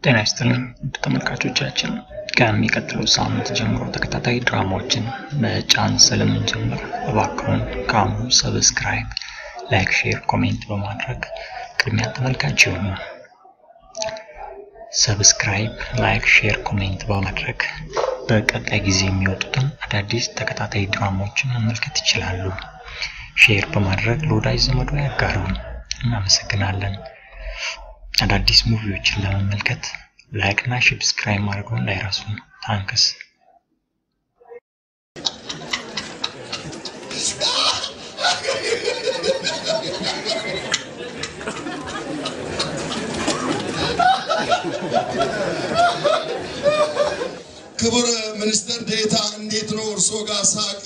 ጤና ይስጥልኝ ውድ ተመልካቾቻችን፣ ከሚቀጥለው ሳምንት ጀምሮ ተከታታይ ድራማዎችን መጫን ስለምንጀምር እባክዎን ከአሁኑ subscribe፣ like፣ share፣ comment በማድረግ ቅድሚያ ተመልካች ይሁኑ። Subscribe፣ like፣ share፣ comment በማድረግ በቀጣይ ጊዜ የሚወጡትን አዳዲስ ተከታታይ ድራማዎችን መመልከት ይችላሉ። Share በማድረግ ለወዳጅ ዘመዶ ያጋሩ። እናመሰግናለን። አዳዲስ movie ዎችን ለመመልከት like እና subscribe ማድረግዎን እንዳይረሱ። Thanks። ክቡር ሚኒስትር ዴታ፣ እንዴት ነው እርሶ ጋር ሳቅ?